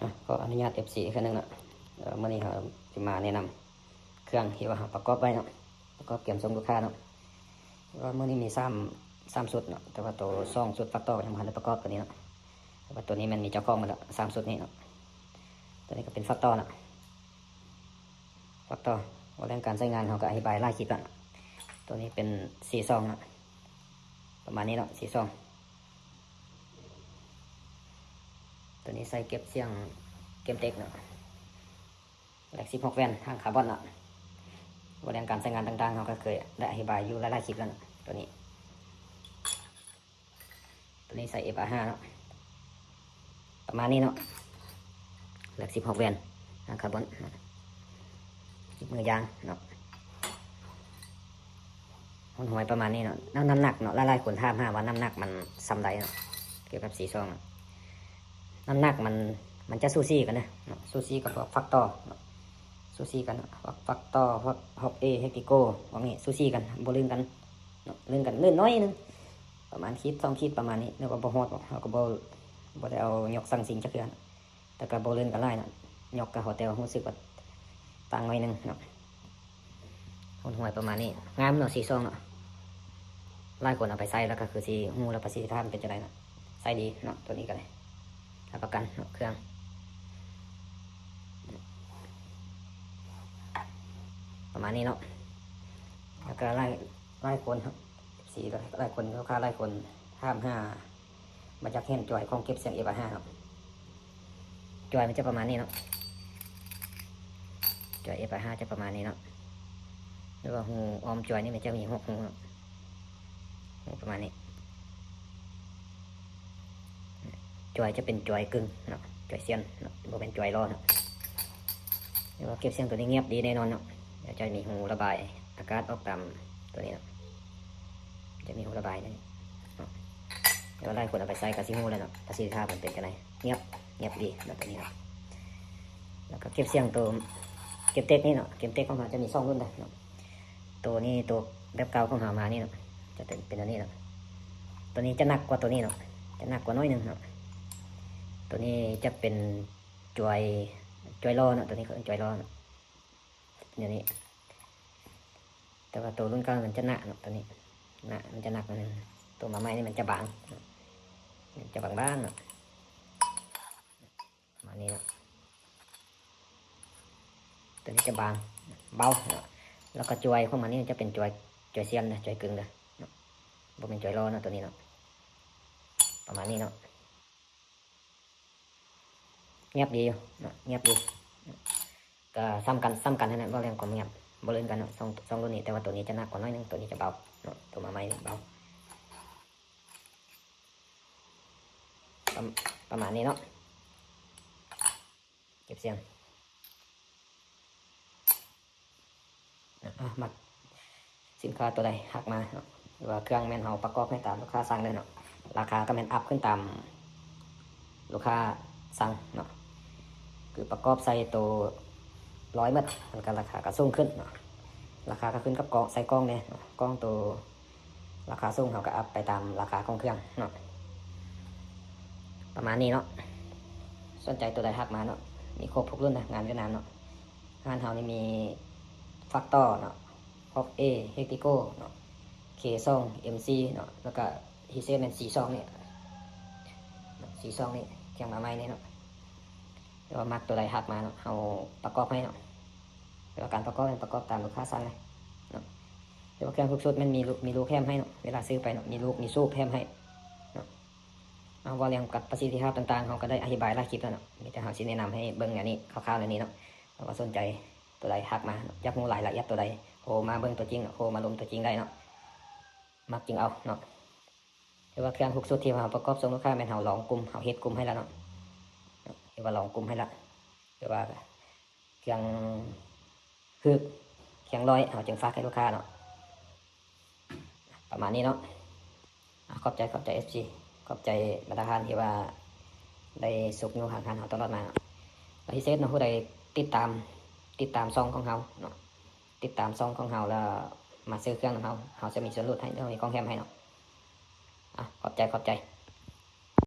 ອ່ະ ຂໍອະນຸຍາດເອັຟຊີອີກເທື່ອໜຶ່ງເນາະ. ເອີ ມື້ນີ້ເຮົາຊິມາແນະນຳເຄື່ອງທີ່ວ່າເຮົາປະກອບໄວ້ເນາະ, ປະກອບກຽມສົ່ງລູກຄ້າເນາະ. ເອີ ມື້ນີ້ມີສາມ ສາມຊຸດເນາະ, ແຕ່ວ່າໂຕສອງຊຸດຟາກຕໍ່ຍັງບໍ່ທັນໄດ້ປະກອບໂຕນີ້ເນາະ. ແຕ່ວ່າໂຕນີ້ແມ່ນມີເຈົ້າຂອງໝົດແລ້ວ ສາມຊຸດນີ້ເນາະ. ໂຕນີ້ກໍເປັນຟາກຕໍ່ເນາະ, ຟາກຕໍ່. ເວົ້າເລື່ອງການໃຊ້ງານ ເຮົາກໍອະທິບາຍຫຼາຍຄລິບແລ້ວ. ໂຕນີ້ເປັນສີ່ຊ່ອງເນາະ, ປະມານນີ້ເນາະ ສີ່ຊ່ອງ. ໂຕນີ້ໃສ່ເກັບສຽງເກມເຕັກເນາະ, ແລັກສິບຫົກແວ່ນ ຫາງຄາບອນເນາະ. ເວົ້າເລື່ອງການໃຊ້ງານຕ່າງໆ ເຮົາກໍເຄີຍໄດ້ອະທິບາຍຢູ່ຫຼາຍໆຄລິບແລ້ວເນາະ. ໂຕນີ້ ໂຕນີ້ໃສ່ເອັຟອາຫ້າເນາະ, ປະມານນີ້ເນາະ, ແລັກສິບຫົກແວ່ນ ຫາງຄາບອນເນາະ, ກິບມືຢາງເນາະ. ຫົວຫ້ອຍປະມານນີ້ເນາະ. ແລ້ວນ້ຳໜັກເນາະ, ຫຼາຍໆຄົນຖາມຫາວ່ານ້ຳໜັກມັນສ່ຳໃດເນາະ, ກ່ຽວກັບສີ່ຊ່ອງເນາະ. ນ້ຳໜັກມັນ ມັນຈະສູສີກັນເນາະ, ສູສີກັບພວກຟາກຕໍ່ເນາະ, ສູສີກັນເນາະ. ພວກຟາກຕໍ່ ພວກ ຫົກເອ ເຮັກຕິໂກ ພວກນີ້ສູສີກັນ ບໍ່ລື່ນກັນເນາະ, ລື່ນກັນ ລື່ນໜ້ອຍໜຶ່ງ ປະມານຂີດສອງຂີດປະມານນີ້, ແຕ່ວ່າບໍ່ຮອດດອກ, ເຮົາກໍບໍ່ ບໍ່ໄດ້ເອົາຍົກຊັ່ງຊິງຈັກເທື່ອ. ແຕ່ກໍບໍ່ລື່ນກັນຫຼາຍເນາະ, ຍົກກໍພໍແຕ່ວ່າຮູ້ສຶກວ່າຕ່າງໜ້ອຍໜຶ່ງເນາະ. ຫົວຫ້ອຍປະມານນີ້ ງາມເນາະ ສີ່ຊ່ອງເນາະ. ຫຼາຍຄົນເອົາໄປໃຊ້ແລ້ວກໍຄືຊິຮູ້ແລ້ວປະສິດທິພາບມັນເປັນຈັ່ງໃດເນາະ, ໃຊ້ດີເນາະ. ໂຕນີ້ກໍໄດ້ຮັບປະກັນເນາະ ເຄື່ອງ ປະມານນີ້ເນາະ. ແລ້ວກໍຫຼາຍ ຫຼາຍຄົນ ເອັຟຊີ ຫຼາຍຄົນ ລູກຄ້າຫຼາຍຄົນຖາມຫາ ວ່າຢາກເຫັນຈອຍຂອງເກັບສຽງເອັຟອາຫ້າເນາະ. ຈອຍມັນຈະປະມານນີ້ເນາະ, ຈອຍເອັຟອາຫ້າຈະປະມານນີ້ເນາະ. ຫຼືວ່າຮູອ້ອມຈອຍນີ້ມັນຈະມີຫົກຮູເນາະ, ຮູປະມານນີ້. ຈອຍຈະເປັນຈອຍກຶ່ງເນາະ, ຈອຍສ່ຽນເນາະ, ບໍ່ແມ່ນຈອຍຫຼໍ່ເນາະ. ແຕ່ວ່າເກັບສຽງໂຕນີ້ງຽບດີແນ່ນອນເນາະ, ແລ້ວຈະມີຮູລະບາຍອາກາດອອກຕາມໂຕນີ້ເນາະ, ຈະມີຮູລະບາຍນີ້ເນາະ. ແຕ່ວ່າຫຼາຍຄົນເອົາໄປໃຊ້ກໍຊິຮູ້ແລ້ວເນາະ, ປະສິດທິພາບມັນເປັນຈັ່ງໃດ. ງຽບ ງຽບດີເນາະ ໂຕນີ້ເນາະ. ແລ້ວກໍເກັບສຽງໂຕເກມເຕັກນີ້ເນາະ, ເກມເຕັກຂອງເຮົາຈະມີສອງລຸ້ນເດ້ເນາະ. ໂຕນີ້ ໂຕແບບເກົ່າຂອງເຮົາມານີ້ເນາະ ຈະເປັນ ເປັນອັນນີ້ເນາະ. ໂຕນີ້ຈະໜັກກວ່າໂຕນີ້ເນາະ, ຈະໜັກກວ່າໜ້ອຍໜຶ່ງເນາະ. ໂຕນີ້ຈະເປັນຈວຍ ຈວຍຫຼໍ່ເນາະ, ໂຕນີ້ເຂົາເອີ້ນຈວຍຫຼໍ່ເນາະ ແນວນີ້. ແຕ່ວ່າໂຕລຸ້ນເກົ່າມັນຈະໜາເນາະ, ໂຕນີ້ໜາ ມັນຈະໜັກໜ້ອຍໜຶ່ງ. ໂຕມາໃໝ່ນີ້ມັນຈະບາງເນາະ, ມັນຈະບາງໆເນາະ. ປະມານນີ້ເນາະ, ໂຕນີ້ຈະບາງ ເບົາເນາະ. ແລ້ວກໍຈວຍຂອງມັນນີ້ຈະເປັນຈວຍ ຈວຍສ່ຽນເດີ ຈວຍກຶ່ງເດີເນາະ, ບໍ່ແມ່ນຈວຍຫຼໍ່ເນາະ ໂຕນີ້ເນາະ. ປະມານນີ້ເນາະ, ງຽບດີຢູ່ເນາະ, ງຽບດີ. ກໍສ່ຳກັນ ສ່ຳກັນຫັ້ນແຫຼະ ເວົ້າເລື່ອງຄວາມງຽບ ບໍ່ລື່ນກັນເນາະ ສອງ ສອງລຸ້ນນີ້. ແຕ່ວ່າໂຕນີ້ຈະໜັກກວ່າໜ້ອຍໜຶ່ງ, ໂຕນີ້ຈະເບົາເນາະ, ໂຕມາໃໝ່ນີ້ເບົາ. ປະ ປະມານນີ້ເນາະ, ເກັບສຽງ. ອ່າ ມັກສິນຄ້າຕົວໃດທັກມາເນາະ, ຫຼືວ່າເຄື່ອງແມ່ນເຮົາປະກອບໃຫ້ຕາມລູກຄ້າສັ່ງເລີຍເນາະ. ລາຄາກໍແມ່ນອັບຂຶ້ນຕາມລູກຄ້າສັ່ງເນາະ, ຄືປະກອບໃສ່ໂຕຮ້ອຍໝົດ ມັນກໍລາຄາກໍສູງຂຶ້ນເນາະ. ລາຄາກໍຂຶ້ນກັບກ້ອງ ໃສ່ກ້ອງແດ່ເນາະ, ກ້ອງໂຕ ລາຄາສູງເຮົາກໍອັບໄປຕາມລາຄາຂອງເຄື່ອງເນາະ. ປະມານນີ້ເນາະ, ສົນໃຈຕົວໃດທັກມາເນາະ, ມີຄົບທຸກລຸ້ນນະ ງານຫວຽດນາມເນາະ. ຮ້ານເຮົານີ້ມີຟາກຕໍ່ເນາະ, ຫົກເອ ເຮັກຕິໂກເນາະ, ເຄສອງ ເອັມຊີເນາະ, ແລ້ວກະພິເສດແມ່ນສີ່ຊ່ອງນີ້ ສີ່ຊ່ອງນີ້ ທີ່ມາໃໝ່ນີ້ເນາະ. ແຕ່ວ່າມັກຕົວໃດທັກມາເນາະ, ເຮົາປະກອບໃຫ້ເນາະ. ແຕ່ວ່າການປະກອບແມ່ນປະກອບຕາມລູກຄ້າສັ່ງເລີຍເນາະ. ແຕ່ວ່າເຄື່ອງທຸກຊຸດແມ່ນມີ ມີລູກແຖມໃຫ້ເນາະ, ເວລາຊື້ໄປເນາະ ມີລູກ ມີສູບແຖມໃຫ້ເນາະ. ເອົາ ເວົ້າເລື່ອງກັບປະສິດທິພາບຕ່າງໆ ເຮົາກໍໄດ້ອະທິບາຍຫຼາຍຄລິບແລ້ວເນາະ, ມີແຕ່ເຮົາຊິແນະນຳໃຫ້ເບິ່ງແນວນີ້ ຄ່າວໆແນວນີ້ເນາະ. ຖ້າວ່າສົນໃຈຕົວໃດທັກມາເນາະ, ຢາກຮູ້ລາຍລະອຽດຕົວໃດ ໂທມາເບິ່ງຕົວຈິງເນາະ, ໂທມາລົມຕົວຈິງໄດ້ເນາະ, ມັກຈຶ່ງເອົາເນາະ. ແຕ່ວ່າເຄື່ອງທຸກຊຸດທີ່ວ່າເຮົາປະກອບສົ່ງລູກຄ້າ ແມ່ນເຮົາລອງກຸ່ມ ເຮົາເຮັດກຸ່ມໃຫ້ແລ້ວເນາະ, ເຮົາເຮັດວ່າລອງກຸ່ມໃຫ້ແລ້ວ. ແຕ່ວ່າເຄື່ອງ ຄື ເຄື່ອງຮ້ອຍ ເຮົາຈຶ່ງຝາກໃຫ້ລູກຄ້າເນາະ. ປະມານນີ້ເນາະ. ອາ ຂອບໃຈ ຂອບໃຈ ເອັຟຊີ ຂອບໃຈບັນດາທ່ານທີ່ວ່າໄດ້ຊຸກຍູ້ຫາງຮ້ານເຮົາຕະຫຼອດມາເນາະ. ແລະ ພິເສດເນາະ, ຜູ້ໃດຕິດຕາມ ຕິດຕາມຊ່ອງຂອງເຮົາເນາະ, ຕິດຕາມຊ່ອງຂອງເຮົາ ແລ້ວມາຊື້ເຄື່ອງນຳເຮົາ, ເຮົາຈະມີສ່ວນຫຼຸດໃຫ້ ຫຼື ມີຂອງແຖມໃຫ້ເນາະ. ອາ ຂອບໃຈ ຂອບໃຈ.